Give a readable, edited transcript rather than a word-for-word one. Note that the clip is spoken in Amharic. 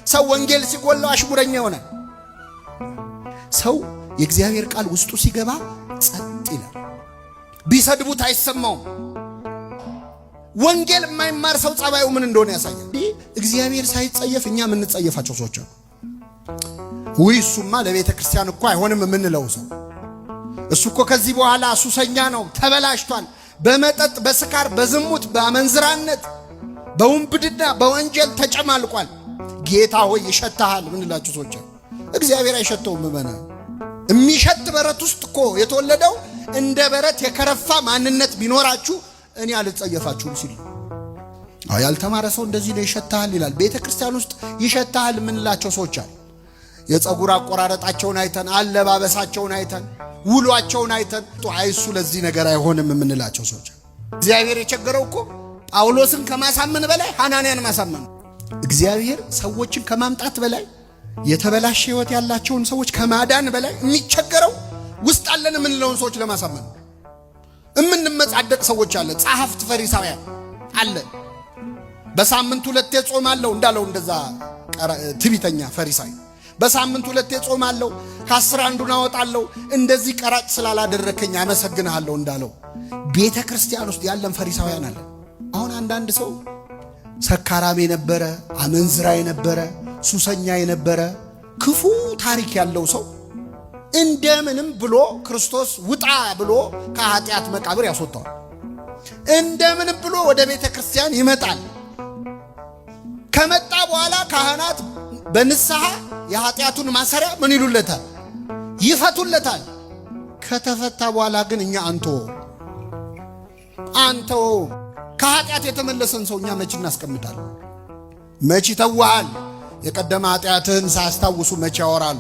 ሰው ወንጌል ሲጎላው አሽሙረኛ ይሆናል። ሰው የእግዚአብሔር ቃል ውስጡ ሲገባ ጸጥ ይላል። ቢሰድቡት አይሰማውም። ወንጌል የማይማር ሰው ጸባዩ ምን እንደሆነ ያሳያል። እግዚአብሔር ሳይጸየፍ እኛ የምንጸየፋቸው ሰዎች አሉ። ውይ እሱማ ለቤተ ክርስቲያን እኮ አይሆንም የምንለው ሰው፣ እሱ እኮ ከዚህ በኋላ ሱሰኛ ነው፣ ተበላሽቷል፣ በመጠጥ፣ በስካር፣ በዝሙት፣ በአመንዝራነት፣ በውንብድና፣ በወንጀል ተጨማልቋል። ጌታ ሆይ ይሸታሃል ምንላቸው ሰዎች አሉ። እግዚአብሔር አይሸተውም። ምእመናን፣ የሚሸት በረት ውስጥ እኮ የተወለደው እንደ በረት የከረፋ ማንነት ቢኖራችሁ እኔ አልጸየፋችሁም ሲል፣ ያልተማረ ሰው እንደዚህ ነው፣ ይሸታሃል ይላል። ቤተ ክርስቲያን ውስጥ ይሸታሃል የምንላቸው ሰዎች አሉ። የፀጉር አቆራረጣቸውን አይተን፣ አለባበሳቸውን አይተን፣ ውሏቸውን አይተን አይ እሱ ለዚህ ነገር አይሆንም የምንላቸው ሰዎች። እግዚአብሔር የቸገረው እኮ ጳውሎስን ከማሳመን በላይ ሐናንያን ማሳመን። እግዚአብሔር ሰዎችን ከማምጣት በላይ፣ የተበላሸ ሕይወት ያላቸውን ሰዎች ከማዳን በላይ የሚቸገረው ውስጥ አለን የምንለውን ሰዎች ለማሳመን። የምንመጻደቅ ሰዎች አለ፣ ጸሐፍት ፈሪሳውያን አለ። በሳምንት ሁለቴ ጾማለሁ እንዳለው እንደዛ ትቢተኛ ፈሪሳዊ፣ በሳምንት ሁለቴ ጾማለሁ፣ ከአስር አንዱን አወጣለሁ፣ እንደዚህ ቀራጭ ስላላደረከኝ አመሰግንሃለሁ እንዳለው ቤተ ክርስቲያን ውስጥ ያለን ፈሪሳውያን አለን። አሁን አንዳንድ ሰው ሰካራም የነበረ፣ አመንዝራ የነበረ፣ ሱሰኛ የነበረ፣ ክፉ ታሪክ ያለው ሰው እንደምንም ብሎ ክርስቶስ ውጣ ብሎ ከኃጢአት መቃብር ያስወጣዋል። እንደምንም ብሎ ወደ ቤተ ክርስቲያን ይመጣል። ከመጣ በኋላ ካህናት በንስሐ የኃጢአቱን ማሰሪያ ምን ይሉለታል? ይፈቱለታል። ከተፈታ በኋላ ግን እኛ አንቶ ከኃጢአት የተመለሰን ሰው እኛ መች እናስቀምጣለን? መች ይተዋሃል? የቀደመ ኃጢአትህን ሳያስታውሱ መቼ ያወራሉ?